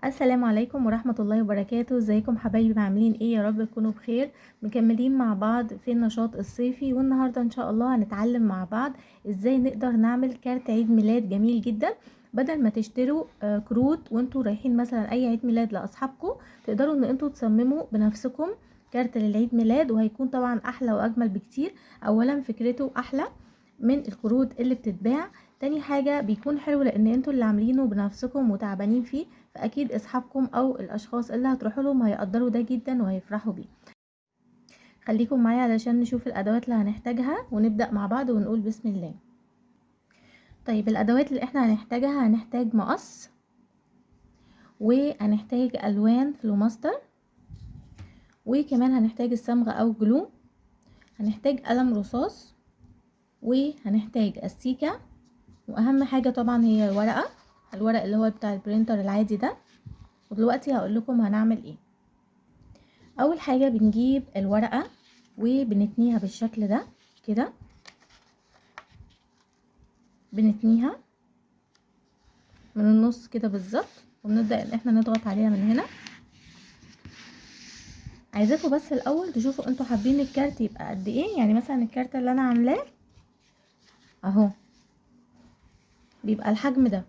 السلام عليكم ورحمة الله وبركاته. ازيكم حبايبي، عاملين ايه؟ يا رب تكونوا بخير. مكملين مع بعض في النشاط الصيفي، والنهاردة ان شاء الله هنتعلم مع بعض ازاي نقدر نعمل كارت عيد ميلاد جميل جدا. بدل ما تشتروا كروت وانتوا رايحين مثلا اي عيد ميلاد لاصحابكم، تقدروا ان انتوا تصمموا بنفسكم كارت للعيد ميلاد، وهيكون طبعا احلى واجمل بكتير. اولا فكرته احلى من الكروت اللي بتتباع، تاني حاجة بيكون حلو لان انتوا اللي عاملينه بنفسكم وتعبانين فيه، فاكيد اصحابكم او الاشخاص اللي هتروحوا لهم هيقدروا ده جدا وهيفرحوا بيه. خليكم معايا علشان نشوف الادوات اللي هنحتاجها ونبدأ مع بعض ونقول بسم الله. الادوات اللي احنا هنحتاجها، هنحتاج مقص، وهنحتاج الوان فلوماستر، وكمان هنحتاج الصمغ او glue، هنحتاج قلم رصاص، وهنحتاج استيكة، واهم حاجة طبعا هي الورقة، الورق اللي هو بتاع ال printer العادي ده. ودلوقتي هقول لكم هنعمل ايه. اول حاجة بنجيب الورقة وبنتنيها بالشكل ده كده، بنتنيها من النص كده بالظبط، وبنبدأ ان احنا نضغط عليها من هنا. عايزاكم بس الاول تشوفوا انتوا حابين الكارت يبقى قد ايه. مثلا الكارت اللي انا عاملاه اهو بيبقى الحجم ده،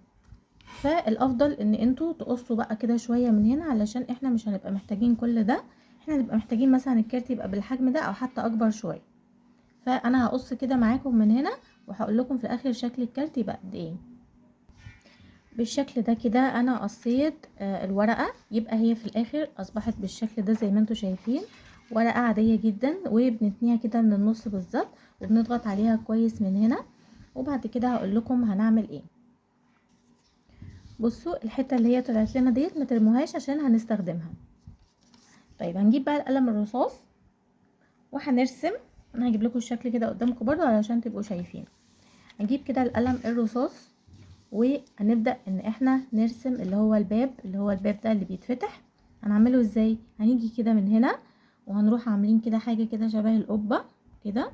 فالافضل ان انتوا تقصوا بقى كده شوية من هنا، علشان احنا مش هنبقى محتاجين كل ده، احنا هنبقى محتاجين مثلا الكارت يبقى بالحجم ده او حتى اكبر شوية. فانا هقص كده معاكم من هنا وهقول لكم في الاخر شكل الكارت يبقى قد ايه. بالشكل ده كده انا قصيت الورقة، يبقى هي في الاخر اصبحت بالشكل ده زي ما انتوا شايفين، ورقة عادية جدا، وبنتنيها كده من النص بالظبط، وبنضغط عليها كويس من هنا. وبعد كده هقول لكم هنعمل ايه. بصوا الحتة اللي هي طلعت لنا ديت ما ترموهاش عشان هنستخدمها. هنجيب بقى القلم الرصاص وهنرسم. انا هجيب لكم الشكل كده قدامكم برضو علشان تبقوا شايفين. هنجيب كده القلم الرصاص وهنبدأ ان احنا نرسم اللي هو الباب، اللي هو الباب ده اللي بيتفتح. هنعمله ازاي؟ هنيجي كده من هنا وهنروح عاملين كده حاجة كده شبه القبة كده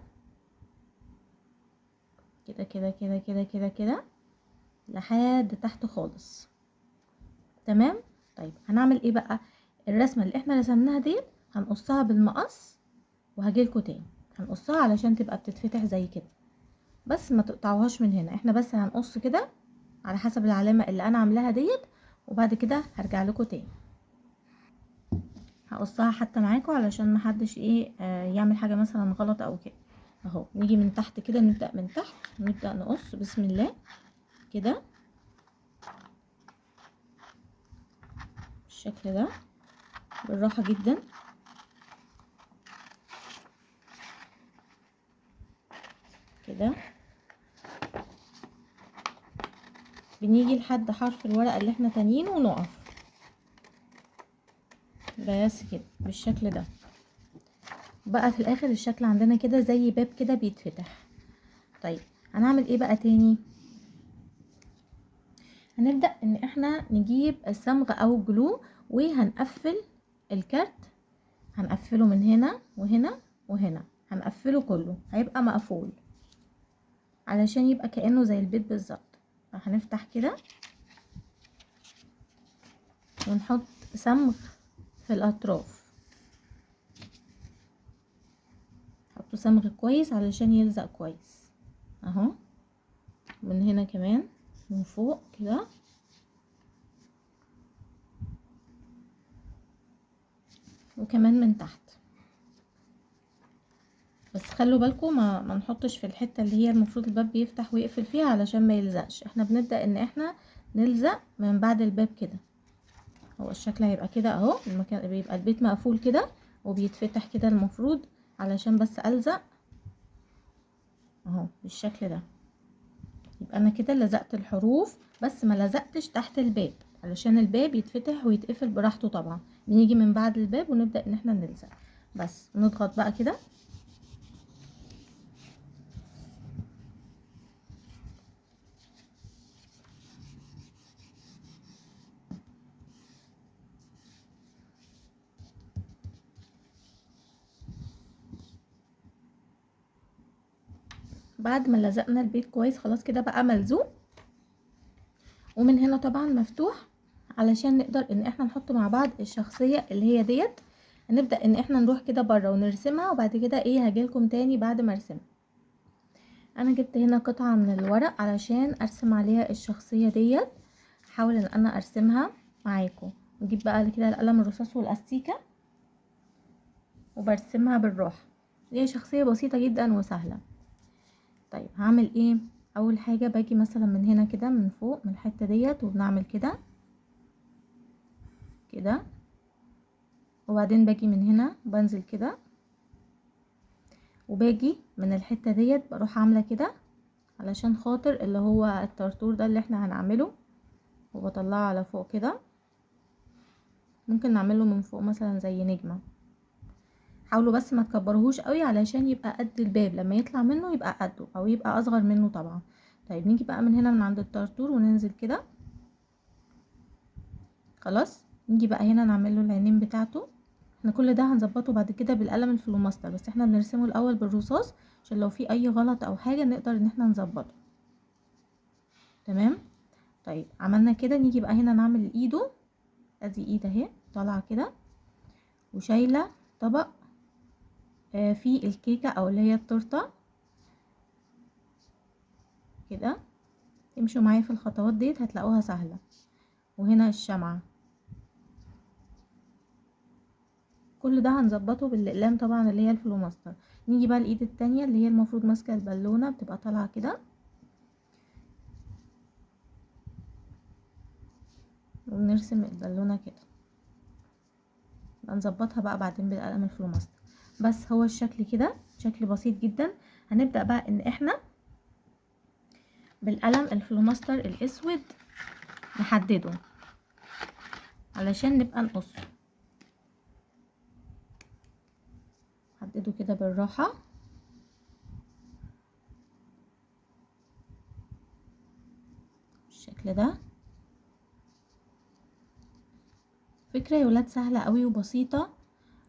كده كده كده كده كده كده لحد تحت خالص. تمام؟ هنعمل ايه بقى؟ الرسمة اللي احنا رسمناها دي هنقصها بالمقص، وهجيلكوا تاني. هنقصها علشان تبقى بتتفتح زي كده، بس ما تقطعوهاش من هنا، احنا بس هنقص كده على حسب العلامة اللي انا عاملاها ديت، وبعد كده هرجع لكم تاني. هقصها حتى معاكم علشان محدش يعمل حاجة مثلا غلط او كده. اهو نيجي من تحت كده، نبدأ من تحت ونبدأ نقص بسم الله كده بالشكل ده بالراحة جدا. كده بنيجي لحد حرف الورقة اللي احنا تانيينه ونقف بس كده بالشكل ده. بقى في الاخر الشكل عندنا كده زي باب كده بيتفتح. هنعمل ايه بقى تاني؟ هنبدأ ان احنا نجيب الصمغ او الجلو وهنقفل الكارت، هنقفله من هنا وهنا وهنا، هنقفله كله، هيبقى مقفول علشان يبقى كأنه زي البيت بالظبط. فهنفتح كده ونحط صمغ في الاطراف، حطوا صمغ كويس علشان يلزق كويس اهو، من هنا كمان من فوق كده. وكمان من تحت. بس خلوا بالكم ما نحطش في الحتة اللي هي المفروض الباب بيفتح ويقفل فيها علشان ما يلزقش. احنا بنبدأ ان احنا نلزق من بعد الباب كده. هو الشكل هيبقى كده اهو، المكان بيبقى البيت مقفول كده وبيتفتح كده المفروض علشان بس الزق اهو بالشكل ده. يبقى انا كده لزقت الحروف بس ما لزقتش تحت الباب علشان الباب يتفتح ويتقفل براحته. طبعا بنيجي من بعد الباب ونبدأ ان احنا نلزق بس، نضغط بقى كده. بعد ما لزقنا البيت كويس خلاص كده بقى ملزوق، ومن هنا طبعا مفتوح. علشان نقدر ان احنا نحط مع بعض الشخصية اللي هي ديت. هنبدأ ان احنا نروح كده بره ونرسمها، وبعد كده ايه هجيلكم تاني بعد ما ارسمها. انا جبت هنا قطعة من الورق علشان ارسم عليها الشخصية ديت، هحاول ان انا ارسمها معاكم. نجيب بقى كده القلم الرصاص والاستيكة وبرسمها بالراحة. هي شخصية بسيطة جدا وسهلة. طيب هعمل ايه؟ اول حاجة باجي مثلا من هنا كده من فوق من الحتة ديت، وبنعمل كده كده، وبعدين باجي من هنا بنزل كده، وباجي من الحتة ديت بروح عاملة كده علشان خاطر اللي هو الطرطور ده اللي احنا هنعمله، وبطلعه على فوق كده. ممكن نعمله من فوق مثلا زي نجمة. حاولوا بس ما تكبرهوش قوي علشان يبقى قد الباب، لما يطلع منه يبقى قده او يبقى اصغر منه طبعا. طيب نيجي بقى من هنا من عند الطرطور وننزل كده. خلاص نيجي بقى هنا نعمل له العينين بتاعته. احنا كل ده هنظبطه بعد كده بالقلم الفلوماستر، بس احنا بنرسمه الاول بالرصاص عشان لو في اي غلط او حاجة نقدر ان احنا نظبطه. تمام. طيب عملنا كده، نيجي بقى هنا نعمل ايده. ادي ايد اهي طالعه كده وشايله طبق فيه الكيكه او اللي هي التورتة كده. امشوا معايا في الخطوات ديت هتلاقوها سهلة. وهنا الشمعة، كل ده هنظبطه بالاقلام طبعا اللي هي الفلوماستر. نيجي بقى الايد التانية اللي هي المفروض ماسكه البالونة، بتبقى طالعه كده، وبنرسم البالونة كده. نظبطها بقى بعدين بالقلم الفلوماستر. بس هو الشكل كده شكل بسيط جدا. هنبدأ بقى ان احنا بالقلم الفلوماستر الاسود نحدده علشان نبقى نقصه. نحدده كده بالراحة. بالشكل ده. فكرة يا ولاد سهلة قوي وبسيطة،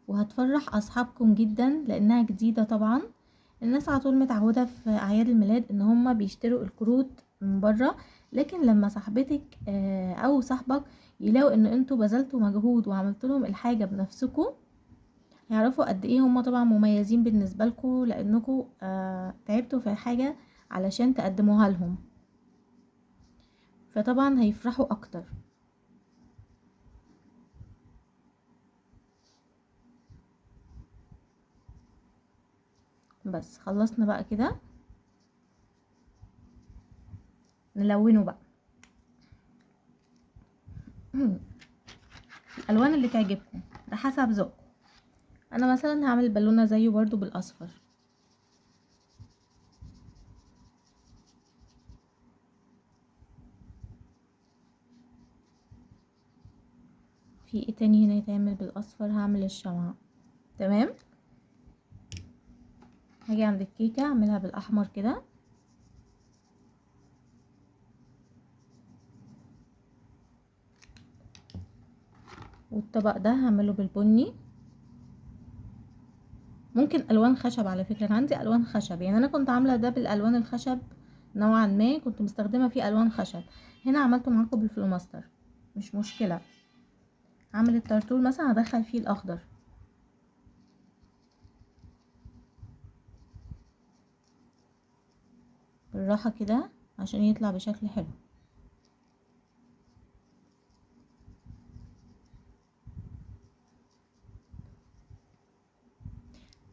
وهتفرح اصحابكم جدا لانها جديدة طبعا. الناس على طول متعودة في اعياد الميلاد ان هما بيشتروا الكروت من بره، لكن لما صاحبتك او صاحبك يلاقوا ان انتوا بذلتوا مجهود وعملتوا لهم الحاجة بنفسكم، هيعرفوا قد ايه هما طبعا مميزين بالنسبة لكم، لانكم تعبتوا في الحاجة علشان تقدموها لهم، فطبعا هيفرحوا اكتر. بس خلصنا بقى كده، نلونه بقى الالوان اللي تعجبكم ده حسب ذوقكم. انا مثلا هعمل بالونه زيه برضو بالاصفر. في ايه تاني هنا يتعمل بالاصفر؟ هعمل الشمعة. تمام. هاجي عند الكيكة اعملها بالاحمر كده. والطبق ده هعمله بالبني. ممكن الوان خشب، على فكرة انا عندي الوان خشب، يعني انا كنت عاملة ده بالالوان الخشب نوعا ما، كنت مستخدمة فيه الوان خشب. هنا عملته معاكم بالفلوماستر، مش مشكلة. هعمل الترتور مثلا هدخل فيه الاخضر. بالراحة كده عشان يطلع بشكل حلو.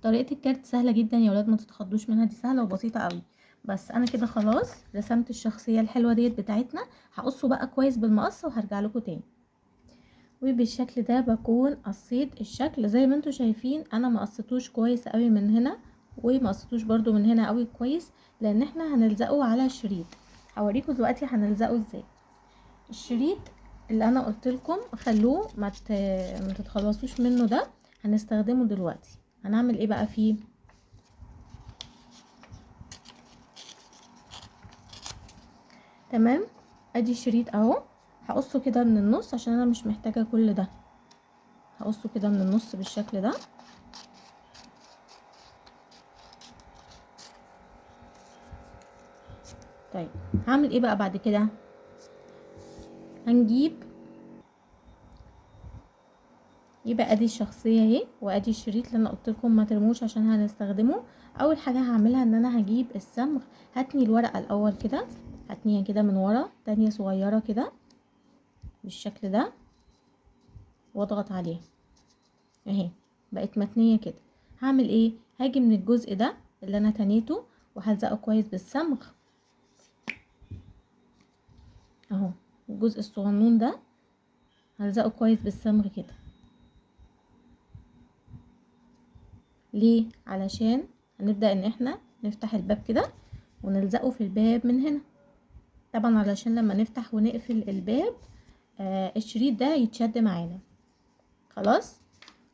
طريقة الكارت سهلة جدا يا ولاد، ما تتخضوش منها، دي سهلة وبسيطة قوي. بس انا كده خلاص رسمت الشخصية الحلوة ديت بتاعتنا. هقصه بقى كويس بالمقص وهرجع لكم تاني. وبالشكل ده بكون قصيت الشكل زي ما انتوا شايفين. انا ما قصيتوش كويس قوي من هنا، وما قصيتوش برضو من هنا قوي كويس، لان احنا هنلزقه على شريط. هوريكم دلوقتي هنلزقه ازاي. الشريط اللي انا قلت لكم خلوه ما تتخلصوش منه، ده هنستخدمه دلوقتي. هنعمل ايه بقى فيه؟ تمام، ادي الشريط اهو. هقصه كده من النص عشان انا مش محتاجة كل ده. هقصه كده من النص بالشكل ده. طيب هعمل ايه بقى بعد كده؟ هنجيب يبقى ادي الشخصية اهي، وادي الشريط اللي انا قلت لكم ما ترموش عشان هنستخدمه. اول حاجة هعملها ان انا هجيب الصمغ، هتني الورقة الاول كده، هتنيها كده من ورا تانية صغيرة كده بالشكل ده، واضغط عليها اهي، بقت متنيه كده. هعمل ايه؟ هاجي من الجزء ده اللي انا تنيته وهلزقه كويس بالصمغ اهو، الجزء الصغنون ده هلزقه كويس بالصمغ كده. ليه؟ علشان هنبدأ ان احنا نفتح الباب كده ونلزقه في الباب من هنا، طبعا علشان لما نفتح ونقفل الباب الشريط ده يتشد معانا. خلاص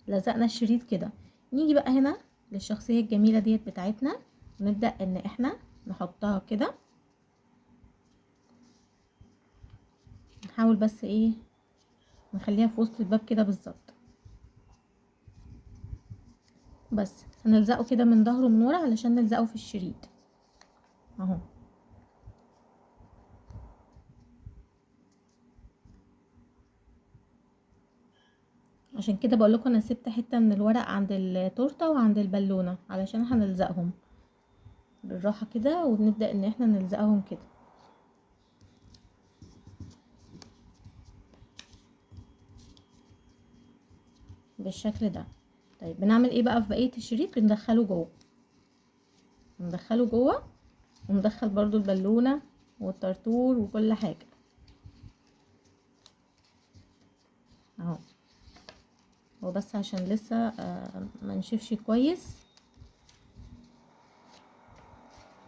لزقنا الشريط كده. نيجي بقى هنا للشخصية الجميلة ديت بتاعتنا، ونبدأ ان احنا نحطها كده. نحاول بس ايه، نخليها في وسط الباب كده بالظبط، بس هنلزقه كده من ظهره من ورا علشان نلزقه في الشريط اهو. عشان كده بقول لكم انا سبت حتة من الورق عند التورتة وعند البالونة علشان هنلزقهم بالراحة كده، وبنبدا ان احنا نلزقهم كده. بالشكل ده. طيب بنعمل ايه بقى في بقية الشريط؟ بندخله جوه، ندخله جوه، وندخل برضو البالونة والطرطور وكل حاجة اهو. هو بس عشان لسه ما نشفش كويس،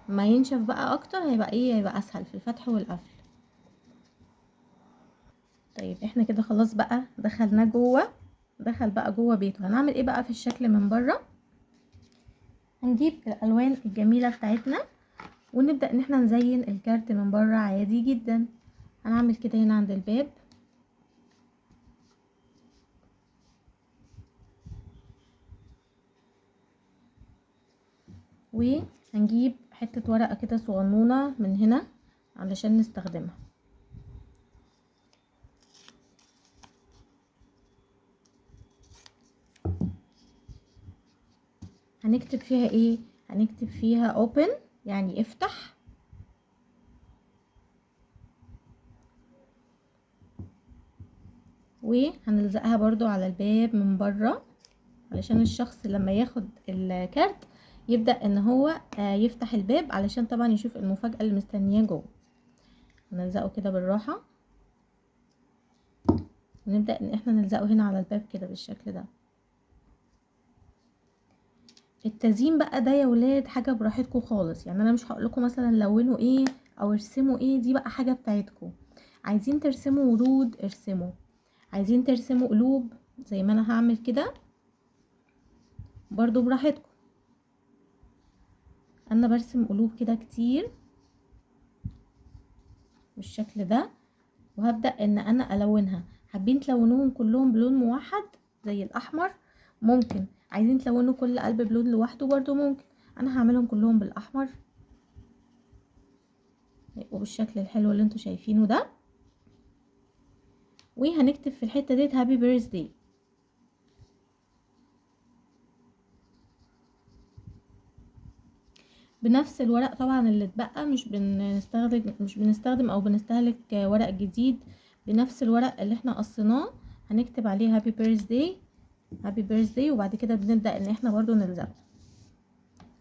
ما ينشف بقى اكتر هيبقى ايه، هيبقى اسهل في الفتح والقفل. طيب احنا كده خلاص بقى دخلناه جوه، دخل بقى جوه بيته. هنعمل ايه بقى في الشكل من بره؟ هنجيب الالوان الجميلة بتاعتنا ونبدا ان احنا نزين الكارت من بره عادي جدا. هنعمل كده هنا عند الباب، وهنجيب حتة ورقة كده صغنونه من هنا علشان نستخدمها. هنكتب فيها ايه؟ هنكتب فيها open يعني افتح، وهنلزقها برضو على الباب من بره علشان الشخص لما ياخد الكارت يبدأ ان هو يفتح الباب علشان طبعا يشوف المفاجأة اللي مستنياه جوه. هنلزقه كده بالراحة، ونبدأ ان احنا نلزقه هنا على الباب كده بالشكل ده. التزيين بقى ده يا ولاد حاجة براحتكم خالص، يعني انا مش هقول لكم مثلا لونوا ايه او ارسموا ايه، دي بقى حاجة بتاعتكم. عايزين ترسموا ورود ارسموا، عايزين ترسموا قلوب زي ما انا هعمل كده برضو براحتكم. انا برسم قلوب كده كتير بالشكل ده، وهبدأ ان انا الونها. حابين تلونوهم كلهم بلون موحد زي الاحمر ممكن، عايزين تلونوا كل قلب بلون لوحده برضو ممكن. انا هعملهم كلهم بالاحمر وبالشكل الحلو اللي انتوا شايفينه ده. وهنكتب في الحتة ديت happy birthday. بنفس الورق طبعا اللي اتبقى، مش بنستخدم او بنستهلك ورق جديد، بنفس الورق اللي احنا قصيناه هنكتب عليه happy birthday happy birthday. وبعد كده بنبدأ ان احنا برضو نلزقه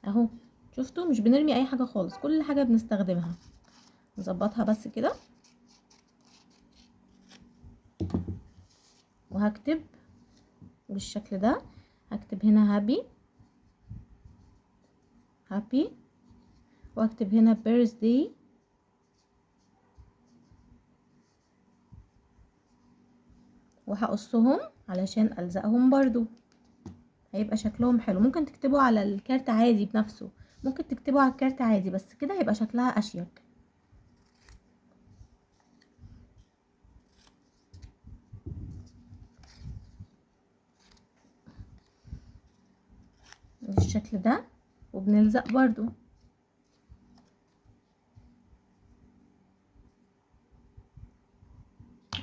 اهو. شفتوا؟ مش بنرمي اي حاجة خالص، كل حاجة بنستخدمها. نظبطها بس كده. وهكتب بالشكل ده، هكتب هنا happy happy، واكتب هنا birthday، وهقصهم علشان الزقهم برضو، هيبقى شكلهم حلو. ممكن تكتبوا على الكارت عادي بنفسه، ممكن تكتبوا على الكارت عادي، بس كده هيبقى شكلها اشيك. بالشكل ده، وبنلزق برضو.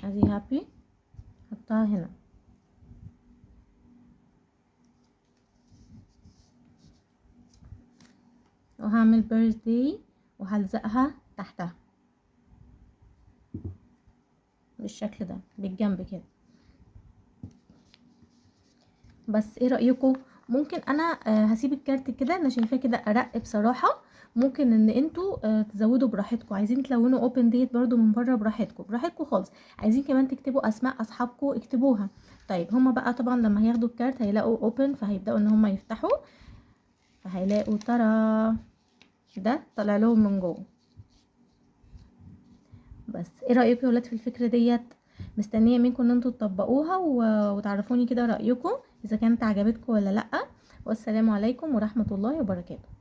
ادي هابي حطها هنا. وهعمل birthday وهلزقها تحتها بالشكل ده بالجنب كده. بس ايه رأيكم؟ ممكن انا هسيب الكارت كده، انا شايفاه كده ارق بصراحة. ممكن ان انتوا تزودوا براحتكم، عايزين تلونوا open ديت برضو من بره براحتكم، براحتكم خالص. عايزين كمان تكتبوا اسماء اصحابكم اكتبوها. طيب هما بقى طبعا لما هياخدوا الكارت هيلاقوا open، فهيبداوا ان هما يفتحوا، فهيلاقوا ترى ده طلع لهم من جوه. بس ايه رايكم يا ولاد في الفكرة ديت؟ مستنيه منكم ان انتوا تطبقوها وتعرفوني كده رايكم اذا كانت عجبتكم ولا لا. والسلام عليكم ورحمة الله وبركاته.